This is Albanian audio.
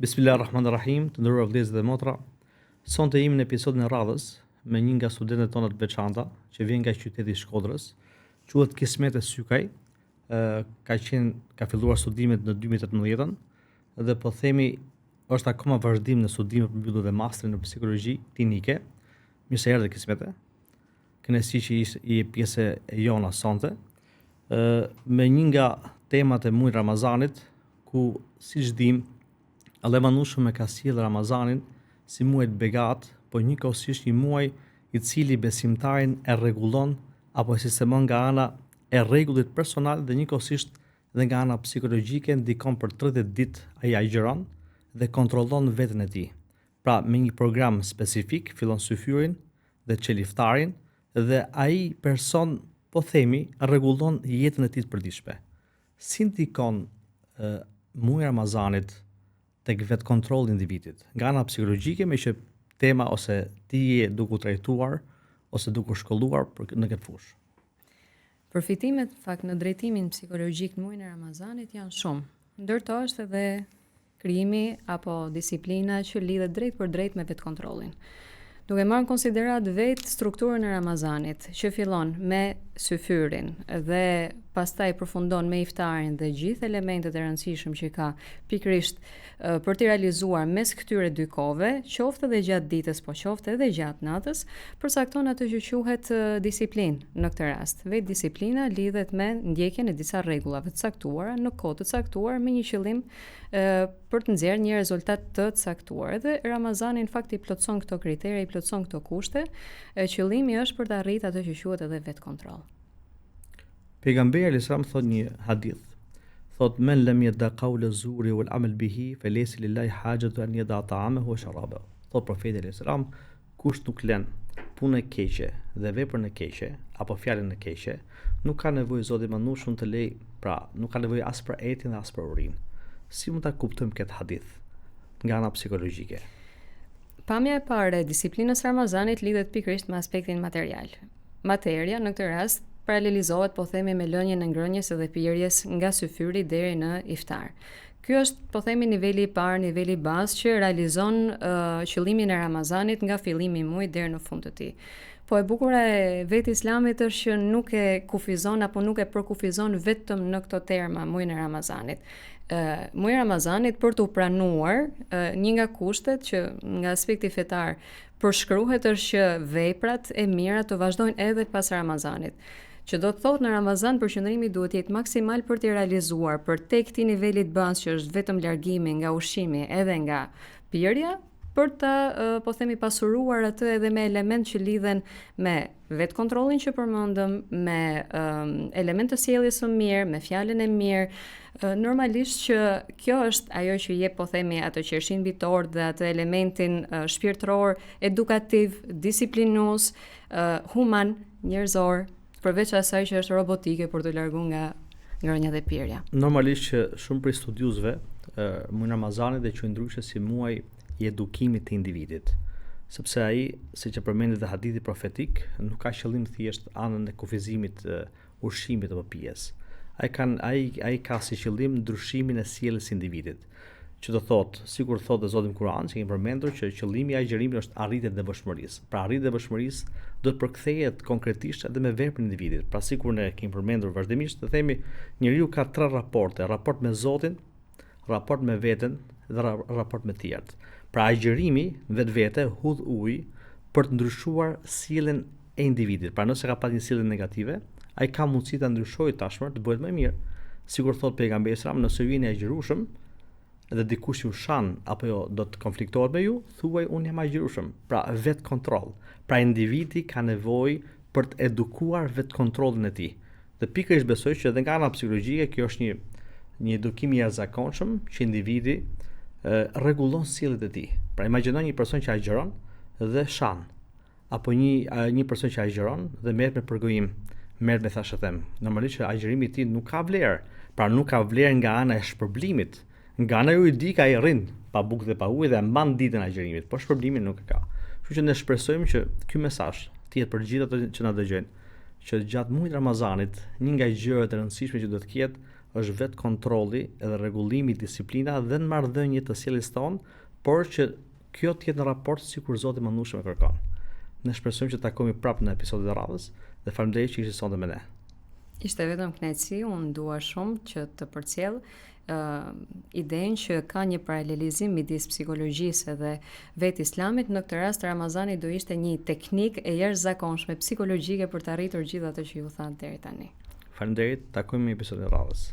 Bismillah Rahman Rahim, të nderuar vëllezër dhe motra. Sonte jemi në episodin e radhës me një nga studentet tona të veçanta, që vjen nga qyteti i Shkodrës, quhet Kismete Sykaj, ka qenë ka filluar studimet në 2018-ën dhe po themi është akoma vazhdim në studime për mbyllur dhe masterin në psikologji klinike. Mirë se erdhe Kismete. Kënaqësi që je pjesë e jona sonte. Ë me një nga temat e muajit Ramazanit, ku siç dimë, Allahu i Madhnushëm e ka sjellë Ramazanin si muaj të begatë, po njëkohësisht një muaj i cili besimtarin e rregullon apo e sistemon nga ana e rregullit personal dhe njëkohësisht dhe nga ana psikologjike ndikon për 30 ditë ai agjëron dhe kontrollon veten e tij. Pra me një program specifik fillon syfyrin dhe çel iftarin dhe ai person po themi rregullon jetën e tij të përditshme. Si ndikon muaji i Ramazanit tek vetëkontrolli i individit? Nga ana psikologjike, meqë tema ose ti je duke u trajtuar ose duke u shkolluar për në këtë fushë. Përfitimet në fakt në drejtimin psikologjik në muajin e Ramazanit janë shumë. Ndër to është edhe krijimi apo disiplina që lidhet drejtpërdrejt me vetëkontrollin. Duke marrë në konsideratë vetë strukturën e Ramazanit, që fillon me syfyrin dhe pastaj përfundon me iftarin dhe gjithë elementët e rëndësishëm që ka pikërisht për t'i realizuar mes këtyre dy kohëve, qoftë edhe gjatë ditës, po qoftë edhe gjatë natës, përcakton atë që quhet disiplinë në këtë rast. Vetë disiplina lidhet me ndjekjen e disa rregullave të caktuara në kohë të caktuar me një qëllim për të nxjerrë një rezultat të caktuar. Edhe Ramazani në fakt i plotëson këto kritere, i plotëson këto kushte, e qëllimi është për të arritur atë që quhet edhe vetëkontroll. Pejgamberi alayhis salam thotë një hadith. Thotë men lem yada qawla zuri wal amal bihi fa laysa lillahi hajatu an yada ta'amahu wa sharabahu. Thotë profeti alayhis salam, Kush nuk len punën e keqe dhe veprën e keqe, apo fjalën e keqe, nuk ka nevojë Zoti i Madhnushëm të lejë, pra, nuk ka nevojë as për etjen dhe as për urinë. Si mund ta kuptojmë këtë hadith nga ana psikologjike? Pamja e parë e disiplinës së Ramazanit lidhet pikërisht me aspektin material. Materia në këtë rast paralelizohet po themi me lënien e ngrënies edhe pirjes nga syfyri deri në iftar. Ky është, po themi, niveli i parë, niveli bazë që realizon uh, qëllimin e Ramazanit nga fillimi i muajit deri në fund të tij. Po e bukura e vetë Islamit është që nuk e kufizon apo nuk e përkufizon vetëm në këto terma muajin e Ramazanit. Ë uh, muaji i Ramazanit për t'u pranuar, uh, një nga kushtet që nga aspekti fetar përshkruhet është që veprat e mira të vazhdojnë edhe pas Ramazanit. Që do të thotë në Ramazan përqendrimi duhet të jetë maksimal për t'i realizuar përtej këtij nivelit bazë që është vetëm largimi nga ushqimi edhe nga pirja, për ta po themi pasuruar atë edhe me elementë që lidhen me vetëkontrollin që përmendëm, me um, elementë të sjelljes së mirë, me fjalën e mirë, normalisht që kjo është ajo që jep po themi atë qershinë mbi tortë dhe atë elementin uh, shpirtëror, edukativ, disiplinues, uh, human, njerëzor, përveç asaj që është robotike për t'u larguar nga ngrënia dhe pirja. Normalisht që shumë prej studiuesve, muajin e Ramazanit e quajnë ndryshe si muaj i edukimit të individit, sepse ai, siç e përmendi dhe hadithi profetik, nuk ka qëllim thjesht anën e kufizimit të ushqimit apo pijes. Ai kanë ai ai ka si qëllim ndryshimin e sjelljes së individit. Që do thotë, sikur thotë dhe Zoti në Kur'an, që kemi përmendur që qëllimi i agjërimit është arritja e devotshmërisë. Pra arritja e devotshmërisë do të përkthehet konkretisht edhe me veprën e individit. Pra sikur ne kemi përmendur vazhdimisht, të themi njeriu ka tre raporte, raport me Zotin, raport me veten dhe raport me të tjerët. Pra agjërimi në vetvete hudh ujë për të ndryshuar sjelljen e individit. Pra nëse ka pas një sjellje negative, ai ka mundësi ta ndryshojë tashmë të bëhet më mirë. Sikur thotë pejgamberi sallam, nëse ju jeni agjërueshëm dhe dikush ju shan apo jo do të konfliktohet me ju, thuaj unë jam agjërueshëm. Pra vetëkontroll. Pra individi ka nevojë për të edukuar vetëkontrollin e tij. Dhe pikërisht besoj që edhe nga ana psikologjike kjo është një një edukim i jashtëzakonshëm që individi rregullon sjelljet e tij. Pra imagjino një person që agjëron dhe shan apo një një person që agjëron dhe merret me përgojim, merret me thashethem. Normalisht që agjërimi i tij nuk ka vlerë, pra nuk ka vlerë nga ana e shpërblimit. Nga ana juridike ai rrin pa bukë dhe pa ujë dhe e mban ditën e agjërimit, por shpërblimin nuk e ka. Kështu që ne shpresojmë që ky mesazh të jetë për gjithë ata që na dëgjojnë, që gjatë muajit Ramazanit, një nga gjërat e rëndësishme që duhet të ketë është vetëkontrolli edhe rregullimi, disiplina dhe në marrëdhënie të sjelljes tonë, por që kjo të jetë në raport sikur Zoti i Madhnushëm e kërkon. Ne shpresojmë që të takohemi prapë në episodin e radhës dhe faleminderit që ishit sonte me ne. Ishte vetëm kënaqësi, unë dua shumë që të përcjell uh, idenë që ka një paralelizim midis psikologjisë dhe vetë islamit, në këtë rast Ramazani do ishte një teknikë e jashtëzakonshme psikologjike për të arritur gjithë ato që ju thanë deri tani. Faleminderit, takohemi në episodin e radhës.